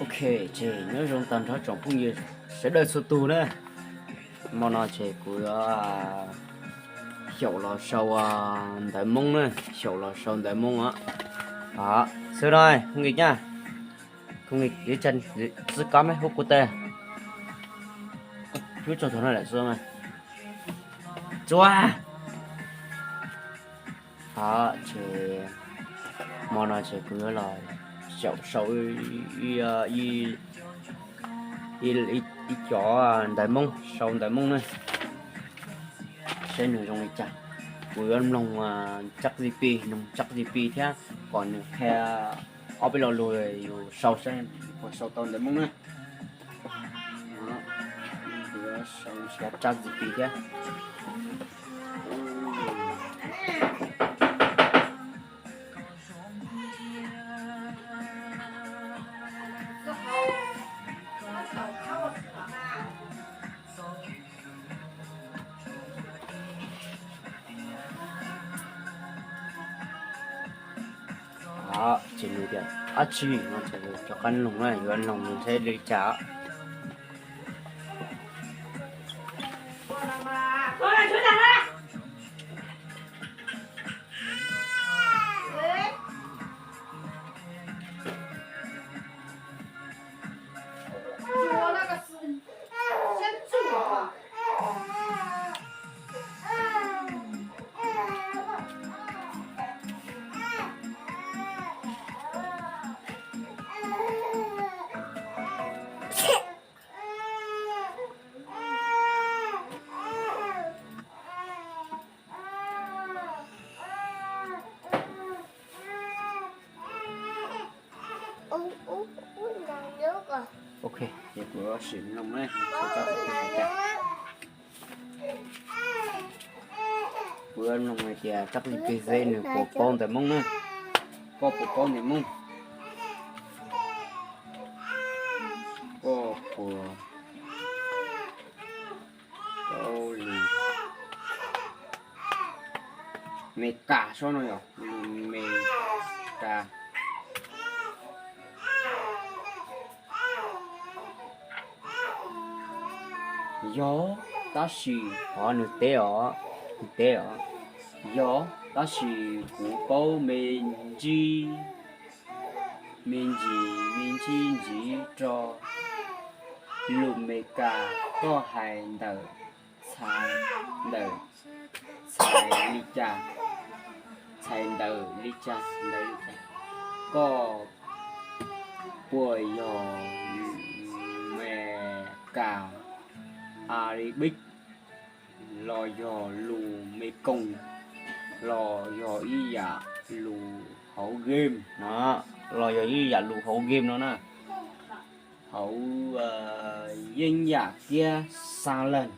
Ok, ces nyob zoo tag nrho tsoom phooj ywg sawv daws txhua tus na. Hmo no ces kuv yuav xyaum los sau ntawv Hmoob na, xyaum los sau ntawv Hmoob os. Xwb no, koj nqis nyaj, koj nqis txij kab me hub kuv tes, ub tso tog no lawm xwb. Tsuag. Ces hmo no ces kuv yuav los xyaum sau ib cov ntawv Hmoob, sau ntawv Hmoob na, saib nws zoo li cas. Kuv yuav mloog ChatGPT, mloog ChatGPT thiab kom nws qhia ob peb lo lus yus sau saib puas sau tau ntawv Hmoob na. Kuv yuav sau siab ChatGPT thiab. Ces nws tias dab tsi no ces rov qab mloog na, yuav mloog nws saib li cas. Ok, ces kuv sim mloog ne, kuv yuav mloog hais tias ChatGPT nws puas paub ntawv Hmoob na. Koj puas paub ntawv Hmoob? Koj puas paub lus Meskas sob no yog lus Meskas? Yog, tab sis, o nws teb os, nws teb os. Yog, tab sis kuv paub me ntsis, me ntsis, me ntsis ntsis rau lus Meskas. Koj hais ntawm txhais, ntawm txhais li cas, txhais ntawm li cas, ntawm li cas? Koj puas yog Meskas, Arabic los yog lus Mekong los yog ib yam lus hauv game no, los yog ib yam lus hauv game no na. Hauv yeeb yam kiab xa leeg.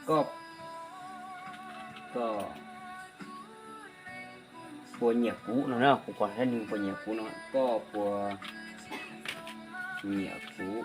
Koj, koj puas nyiam kuv no na, kuv kom saib nws puas nyiam kuv no, koj puas nyiam kuv?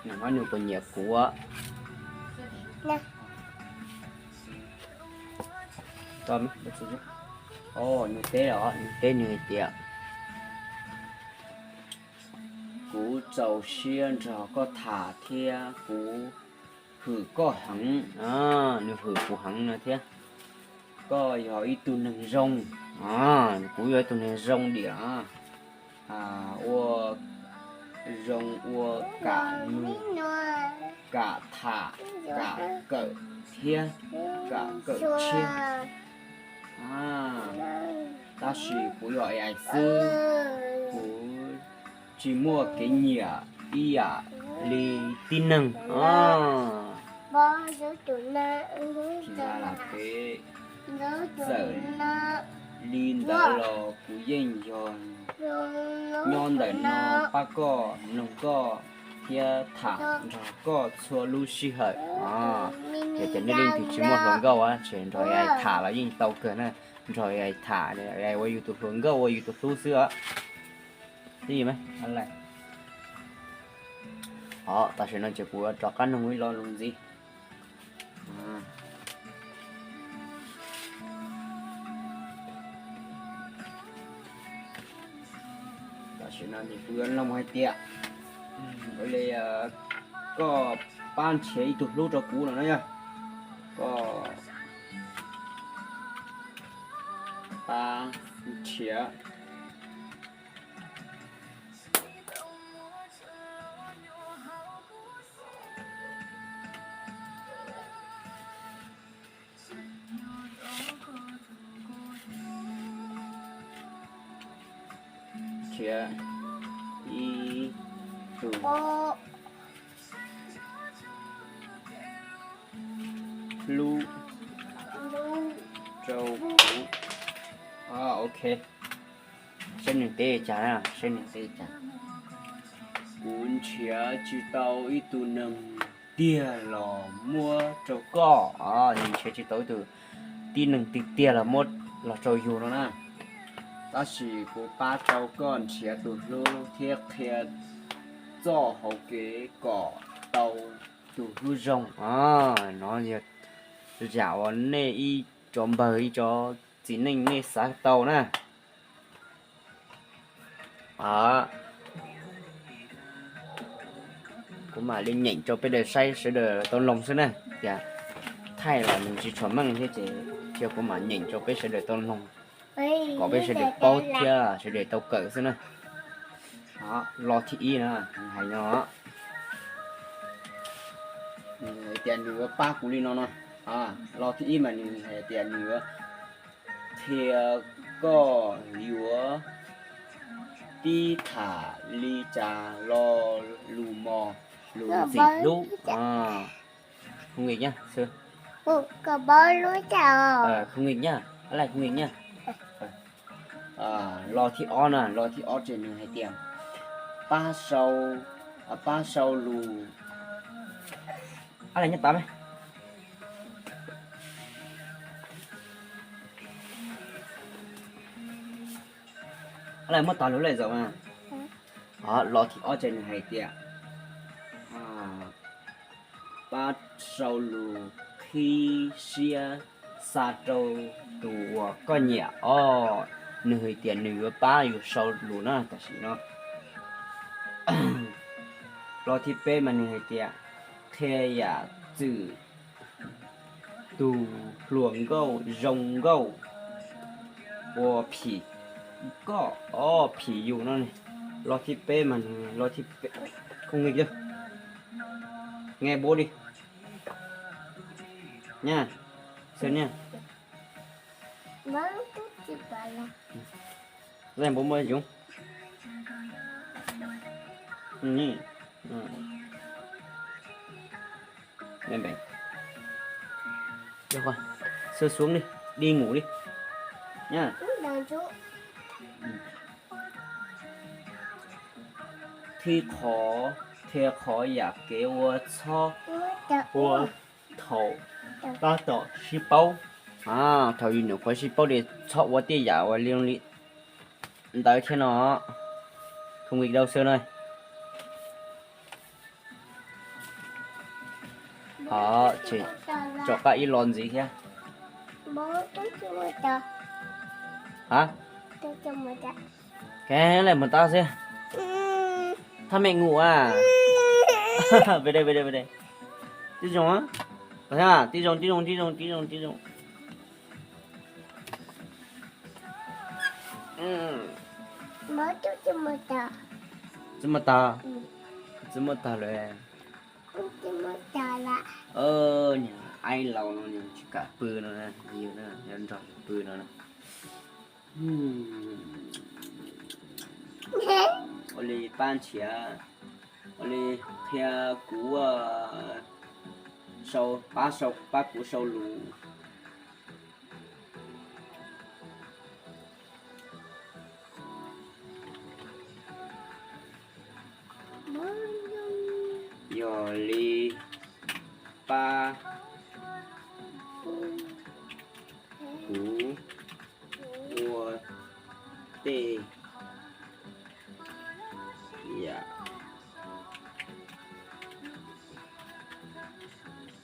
Nws hais nws puas nyiam kuv. Nws teb os, nws teb nws hais tias, kuv txaus siab nrog koj tham thiab kuv hwm koj heev. Nws hwm kuv heev no thiab. Koj yog ib tug neeg zoo. Kuv yog ib tug neeg zoo diam, ua zoo ua kam nug, kam tham, kam kawm thiab kam kawm tshiab. Tab sis kuv yog A I xwb, kuv tsis muaj kev nyiam ib yam li tib neeg. Txawm li ntawd los kuv yeej yog nyob ntawm no pab koj, mloog koj thiab tham nrog koj txhua lub sij hawm. Yog tias nej leej twg tsis muaj hluas nkauj ces nrog A I tham los yeej tau kawg na. Nrog A I tham, A I ua yus tus hluas nkauj, ua yus tus hlub xwb os. Os, tam sim no ces kuv rov qab nug ib lo lus ntxiv. Tam sim no kuv yuav nug hais tias, ua li, koj pab nrhiav ib tug hlub rau kuv no na yog? Koj pab nrhiav nrhiav ib tug hlub rau kuv. Ok, saib nws teb cas na, saib nws teb cas. Kuv nrhiav tsis tau ib tug neeg tiag los muab rau koj. Nws nrhiav tsis tau ib tug tib neeg tiag tiag los muab los rau yus no na. Tab sis kuv pab rau koj nrhiav tus hlub thiab qhia txoj hauv kev kom tau tus hlub zoo. No yog zam uas nej ib co npawg ib co txiv neej nej xav tau na. Kuv mam li nyeem rau peb daws saib sawv daws tau noog xwb na. Tias thaij los nws tsis tshua meej thiab ces cia kuv mam nyeem rau peb sawv daws tau noog, kom peb sawv daws paub thiab sawv daws tau kawm xwb na. Lo thib ib na, nws hais no, nws hais tias nws yuav pab kuv li no no. Lo thib ib mas nws hais tias nws yuav qhia koj yuav pib tham li cas lo lus mos lus ntxim hlub. Không nghịch nhá. Không nghịch nhá. Lo thib ob na, lo thib ob ces nws hais tias pab sau, pab sau lus, nyob tav me, muab tag lus lej zaum mas. Lo thib ob ces nws hais tias pab sau lus qhib siab xa rau tus uas koj nyiam os. Nws hais tias nws yuav pab yus sau lus na tam sim no. Lo thib peb mas nws hais tias qhia yam txwm tus hluas nkauj zoo nkauj uas phim koj, phim yus no. Lo thib peb mas nws, lo thib peb, không nghịch nhá. Nghe bố đi nha. Xem bố mua chúng. Nghe bố. Được rồi. Sơ xuống đi. Đi ngủ đi. Nha. Qhib qhov, qhia qhov yam kev ua txhob ua thaum tab tom sib paub. Thaum yus nyuam qhuav sib paub ces txhob ua tej yam uas li li ntawd thiab no. Không nghịch đâu Sơn ơi. Ces rov qab ib lo ntxiv thiab. Hả? Cái này một tao xíu. Thăm mẹ ngủ à? Về đây, về đây, về đây. Tib zoo á. Có thấy à? Tib zoo, tib zoo, tib zoo, tib zoo, tib zoo. Tsis muaj tag. Tsis muaj tag lawm. Niag aib laus no nws tsis kam pw no, yus nrog pw no. Ua li pab nrhiav, ua li qhia kuv sau, pab sau, pab kuv sau lus. Yog li pab kuv ua tej yam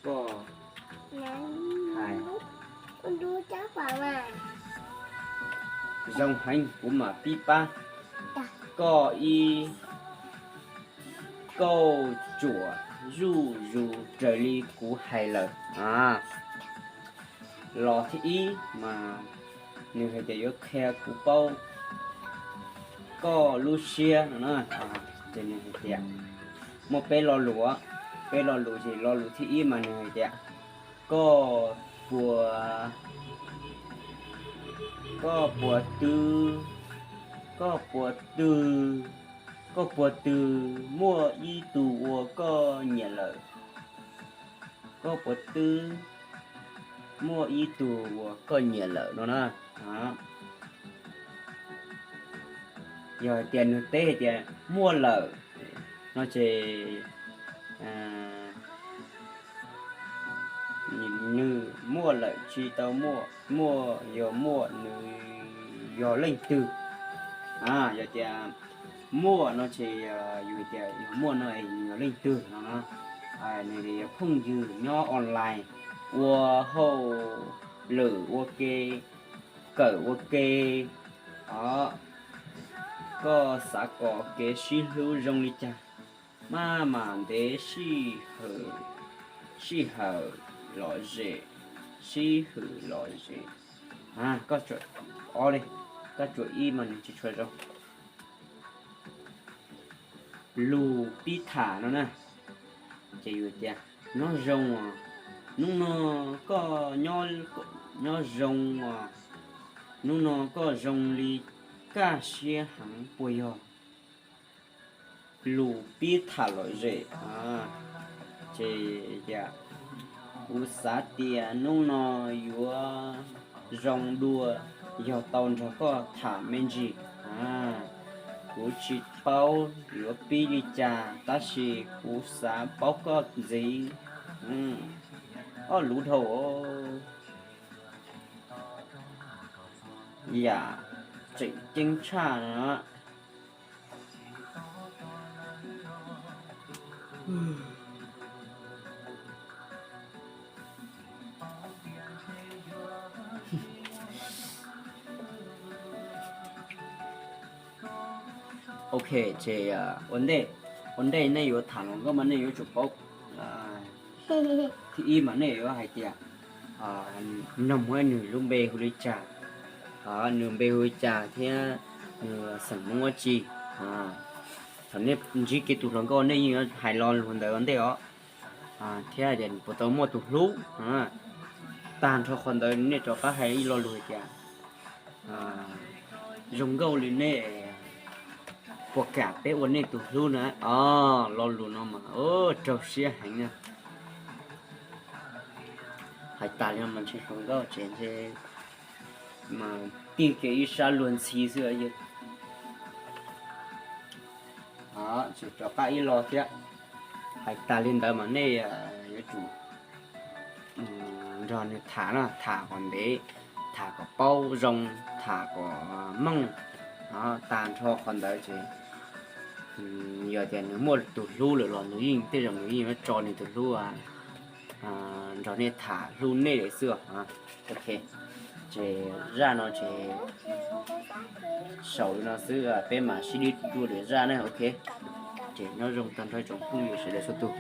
koj hais. Zoo heev, kuv mam pib pab. koj ib kauj tsuam zuj zus raws li kuv hais lawm. Los thib ib mas nws hais tias yuav qhia kuv paub koj lub siab no na. Ces nws hais tias muaj peb lo lus, peb lo lus ces lo lus thib ib mas nws hais tias koj puas, koj puas twb, koj puas twb, koj puas twb muaj ib tug uas koj nyiam lawm? Koj puas twb muaj ib tug uas koj nyiam lawm no na? Yog hais tias nws teb hais tias muaj lawm no ces nws muaj lawm tsis tau muaj, muaj, yog muaj nws yog leej twg? Yog tias muaj no ces yus tias yog muaj no es nws yog leej twg no na? Nws li phooj ywg nyob online, ua hauj lwm ua ke, kawm ua ke, o, koj xav kom kev sib hlub zoo li cas? Maj mam ntev sij hawm, sij hawm lom zem, sib hwm lom zem. Koj tsuas, o li, koj tsuas ib mas nws tsis tshua zoo. Lus pib tham no na, ces yus tias nyob zoo os, hnub no koj nyob zoo os, hnub no koj zoo li kaj siab heev puas yog? Lus pib tham lom zem, ces kuv xav tias hnub no yuav zoo dua yog tau nrog koj tham me ntsis. Kuv tsis paub yuav pib li cas tab sis kuv xav paub koj ntxiv. Ob lub dhau, yam tseem ceeb tshaj na. Ok, ces ua ntej, ua ntej nej yuav tham hluas nkauj mas nej yuav tsum paub. Thib ib mas nej yuav hais tias nug muab nws lub npe hu li cas, nws npe hu li cas thiab nws xeem Hmoob ua tsi. Thaum nej ntsib kiag tus hluas nkauj nej yeej yuav hais lo lus ntawd ua ntej os. Thiab tias nws puas tau muaj tus hlub. Tag nrho qhov ntawd nej rov qab hais ib lo lus hais tias zoo nkauj li nej puas kam peb ua nej tus hlub na. Lo lus no mas raug siab heev na. Hais tas li no mas ntshe hluas nkauj tsev ntshe mas tig kiag ib sab luag ntxhi xwb. Ces rov qab ib lo thiab. Hais tas li ntawd mas nej yuav tsum nrog nws tham na, tham kom ntev, tham kom paub zoo, tham kom meej. Tag nrho qhov ntawd ces yog tias nws muaj tus hlub lawm los nws yeej, tej zaum nws yeej yuav tso nws tus hlub nrog nej tham hlub nej lawm xwb. Ok, ces zaj no ces xaus li no xwb, peb mam sib ntsib dua lwm zaj na. Ok, ces nyob zoo tag nrho tsoom phooj ywg sawv daws txhua tus.